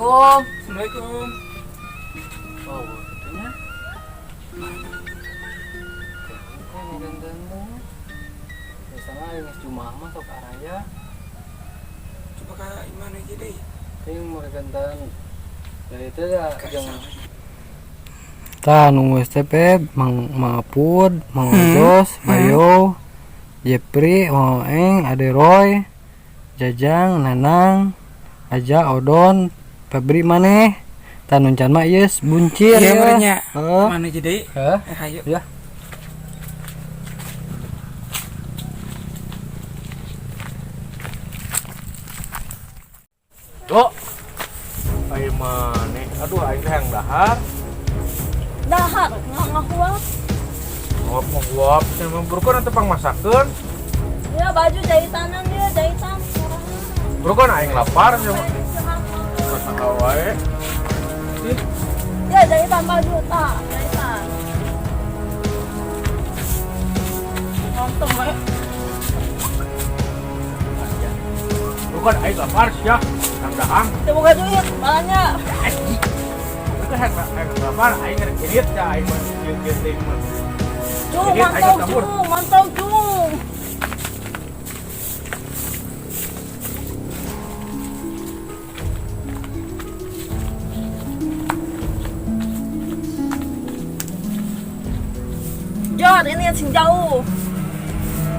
Assalamualaikum. Assalamualaikum. Oh, itunya. Biasanya aing geus Jumaah mah sok araya. Coba ka imah aja deui. Ting mere ganten. Dari itu ya Ka jangan. saha. Tah nu geus teh Pep, Mang Mang Apud, Mang Ojos, Bayo, Jepri, Mang Eng, Ade Roy, Jajang, Nanang, Aja, Odon, Febri maneh. Tah nu can mah ieu buncir Iya ya. meureun nya. Heeh. Mana aja deui? Heh. Eh, hayu. Ya. Dok. Ayo maneh. Aduh aing teh hayang dahar. Dahar nggak ngahuap. Nguap nguap, cenah burukan atuh pangmasakeun. Ya baju jahitanan dia jahitan. Burukan aing lapar cenah. Masak wae. Ya jahitan baju tak jahitan. Nonton we. Burukan aing lapar sia. Hayang dahang. Teu boga duit malahnya. Burukan hayang lapar aing rek irit ya aing mah kieu-kieu teuing mah. Cung Ini, ayo mantau kabur. cung mantau cung. Jod, ini sing jauh.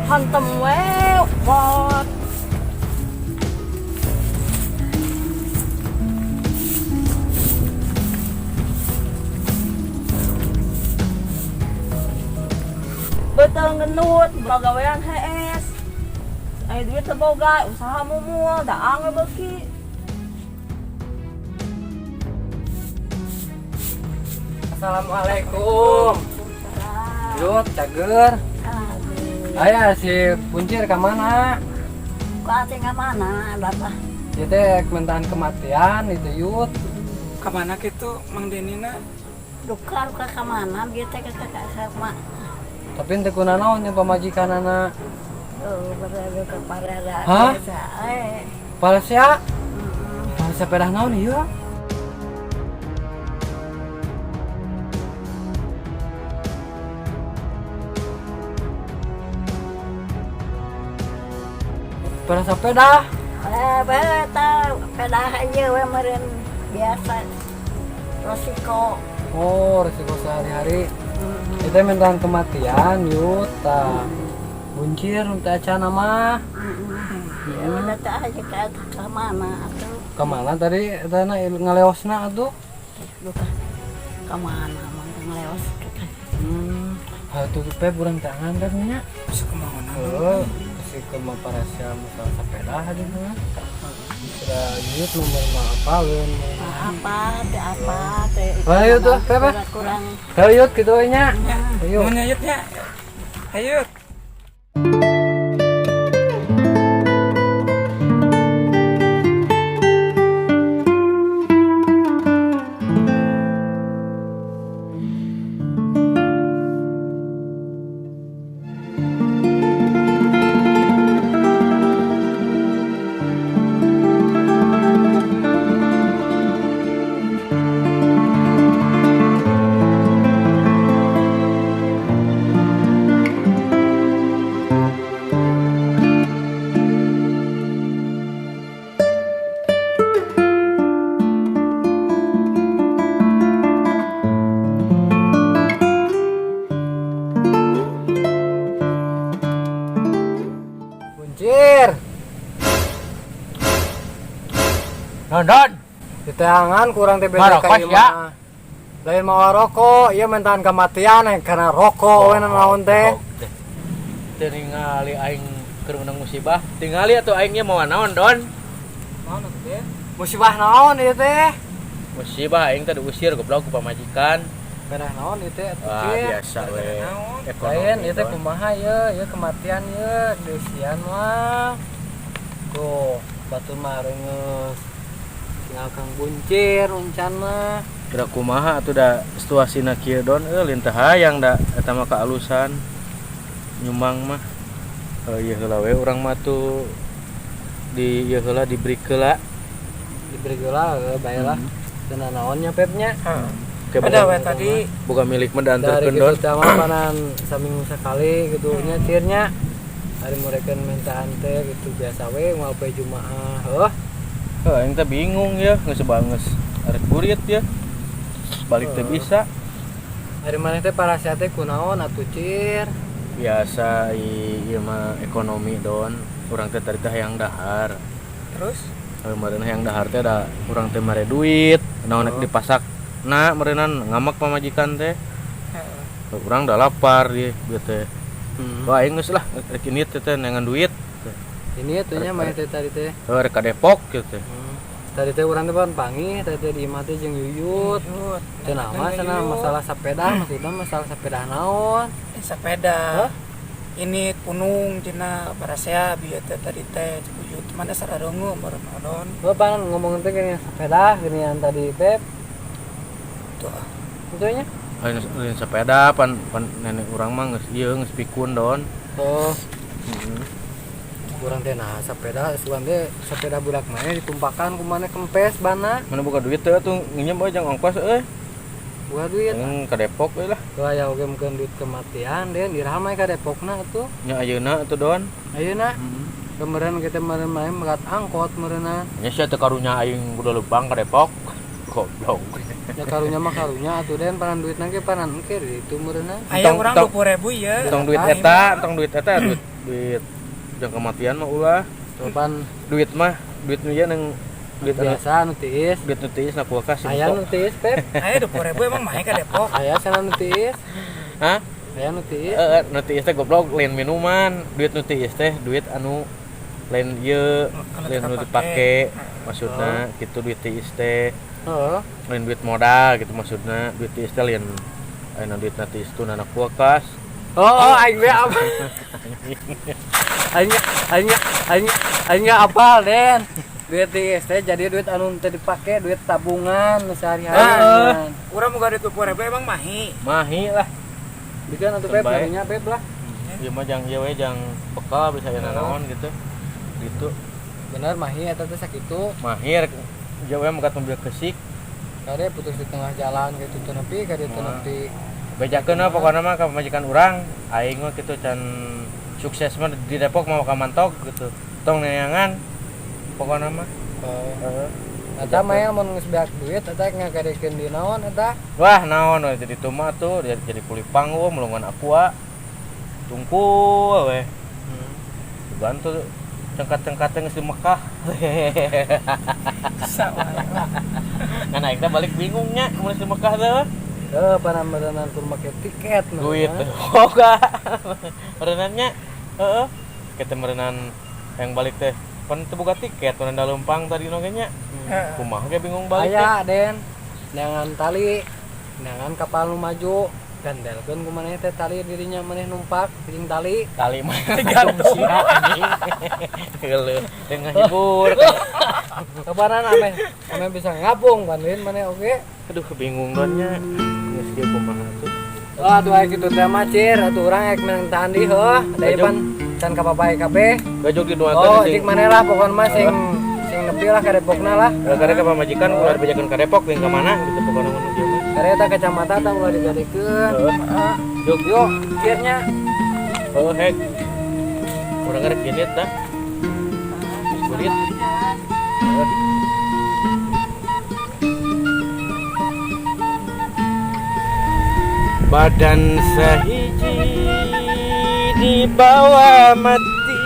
Hantem we, bot. Betul genut, bagawean HS. Ayo duit teboga, usaha mumul, daang we beuki. Assalamualaikum. Yuk, cager. Aya si Buncir ka mana? Kok ate ka mana, Bapak? Ieu teh mentahan kematian itu yut. Ka mana kitu Mang Denina? Duka duka ka mana bieu teh ka ka ka ma. Tapi teu kunanaon nya pamajikanana. Oh, berada ke parada. Hah? Biasa, eh. Parasea? Parasea pedah naon ieu? Pedah sepeda? Eh, beta pedah ieu we meureun biasa. Resiko. Oh, resiko sehari-hari. Itu mentahan kematian, yut, tah. Buncir, teh acan mah. Ya udah teh aja ka mana atuh. Kemana tadi eta na ngaleosna atuh? Duka ka mana mang ngaleos ke Hal tuh pe urang tangan kan nya. Bisa kumaha? Heeh, si kumaha parasea masalah sepeda aja mah. Sudah yut nomor mah apaleun. Apa teh apa teh. Ayo tuh, Pepe. Kurang. Ayo yut kitu we nya. Ayo. Mun nyayut nya. Hayu. Buncir. Nonton. Diteangan kurang teh beda Marokos, ka ieu ya. mah. Lain mawa rokok, ieu mentahan kematian eh, karena rokok we naon teh. Teu ningali aing keur menang musibah. Tingali atuh aing nya mawa naon, Don? Naon atuh teh? Musibah naon ieu teh? Musibah aing teh diusir goblok ku pamajikan. Pedah naon ieu teh atuh, Wah, Cir? biasa we. Naon? Ekonomi. Lain ieu teh Don. kumaha ieu, ieu kematian ieu diusian mah. Tuh, batu mah reungeus. Tinggal Kang Buncir uncan mah. Kira kumaha atuh da situasina kieu Don euy lintah hayang da eta mah kaalusan. Nyumang mah. Ieu heula we urang mah tuh di ieu heula diberi heula. Diberi lah, bayar lah. Teu naonnya Pepnya. Heeh. Kayak Ada boga, we tadi boga milik mah Dari diantarkeun gitu Don. teh mah panan saminggu sekali gitu nya cirnya. Hari mereka mintaan teh gitu biasa we moal poe Jumaah. Heuh. Heuh, aing teh bingung ya, geus geus arek burit ya. Balik teh bisa. Hari maneh teh parasea teh kunaon atuh cir? Biasa ieu mah ekonomi Don. Urang teh tadi teh hayang dahar. Terus. Kemarin hayang dahar teh da urang teh mere duit, naon rek dipasak. Nah, meureunan ngamak pamajikan teh. Heeh. Urang da lapar di ieu teh. Hmm. Wah, aing geus lah rek ini teh teh neangan duit. Ini atuh nya maneh teh tadi teh. Heuh, rek ka Depok gitu teh. Tadi teh urang teh pan panggih, tadi teh di imah teh jeung Yuyut. Yuyut. Teu nama cenah masalah sepeda, maksudna masalah sepeda naon? Eh, sepeda. Ini punung cenah parasea bieu teh tadi teh Uyut mana sarareungeun meureun Don. Gua pan ngomongin teh gini sepeda ginian tadi Pep. Tuh ah. Itu nya. Lain, lain sepeda pan, pan nenek urang mah geus ieu geus pikun Don. Oh, Heeh. kurang teh nah sepeda, sugan teh sepeda budak mana ditumpakan ku maneh kempes bana. Mana boga duit teh atuh nginjem euy jang ongkos euy. Buka duit. Aing ka Depok euy lah. Tuh aya oge mungkin duit kematian den iraha mah ka Depokna atuh. Nya ayeuna atuh Don. Ayeuna kemarin kita meureun main megat angkot meureunna. Nya sia teu karunya aing udah leumpang ka Depok. Goblok. Ya karunya mah karunya atuh den panan duit nangke panan engke itu meureunna. Aya Entong- urang entong- 20.000 ya. Entong duit eta, entong duit eta duit duit jang kematian mah ulah. Tuh pan Duit mah duit nu ieu nang duit anu biasa nu tiis. duit nu tiis na kulkas Aya nu tiis Pep. Aya 20.000 emang main ka Depok. Aya sana nu tiis. Hah? Aya nu tiis. Heeh, nu tiis teh goblok lain minuman. Duit nu tiis teh duit anu lain ieu, Anu lain nu teu dipake. Maksudna kitu duit tiis teh. Heeh. Lain duit modal gitu maksudna. Duit tiis teh lain ayeuna duit na tiis tuh na kulkas. Oh, aing we apa? Aing aing aing aing apal den. Duit tiis teh jadi duit anu teu dipake, duit tabungan nu sehari-hari. Heeh. Urang boga duit 20.000 emang mahi. Mahi lah. Bikin atuh Pep Terbaik. karunya Pep lah. Ieu mah jang ieu we jang bekal bisa aya naon gitu. Gitu. Bener mahi eta teh sakitu. Mahir ieu we megat mobil kesik. Kade putus di tengah jalan gitu teu nepi, kade teu Wah. nepi. Bejakeun mah pokona mah ka pamajikan urang, aing mah kitu can sukses mah di Depok mau ka Mantok gitu. Tong neangan pokona mah. Oh. Heeh. Eta mah ya mun geus beak duit eta ngagadekeun di naon eta. Wah, naon we jadi tuma tuh jadi kuli panggung melungan aqua. Tungkul we. Bantu cengkat-cengkatnya geus di Mekah. Sawae lah. Ngan aing teh balik bingungnya mun geus di Mekah teh. Heuh, panan-paranan tur make tiket mah. Duit boga. Merenannya heeh. Kita merenan yang balik teh pan teu boga tiket merenan da leumpang tadi nu ge nya. Heeh. Kumaha ge bingung balik teh. Aya den, neangan tali, neangan kapal nu maju, gandelkeun ku maneh teh tali dirinya maneh numpak jeung tali. Tali mah digantung anjing. Geuleuh teu ngahibur. Kabaran ameh ameh bisa ngapung kan lain maneh oge. Aduh bingung don nya. Geus kieu kumaha tuh. Wah, atuh aya kitu teh mah cir, atuh urang ek menang tahan di heuh, da ieu pan can ka papae kabeh. Gajog di nuantan Oh, cik maneh lah pokona mah sing sing nepi lah ka Depokna lah. Karena ka pamajikan ulah dibejakeun ka Depok jeung ka mana gitu pokona mun ieu mah. Karena eta kacamata tah ulah digadekeun. Heeh. Yuk, yuk, cirnya. Oh, hek. Urang rek genit dah. Geus burit. Heeh. Badan sahiji dibawa mati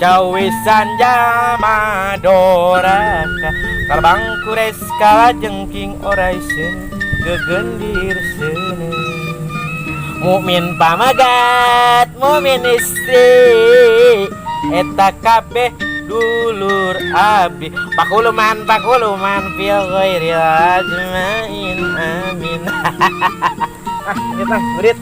cawisan jama doraka karbang kures kalajengking oraisen gegendir seuneu mukmin pamagat mukmin istri eta kabeh dulur abdi pakuluman pakuluman fil ghairi ajmain amin. Ah, kita burit.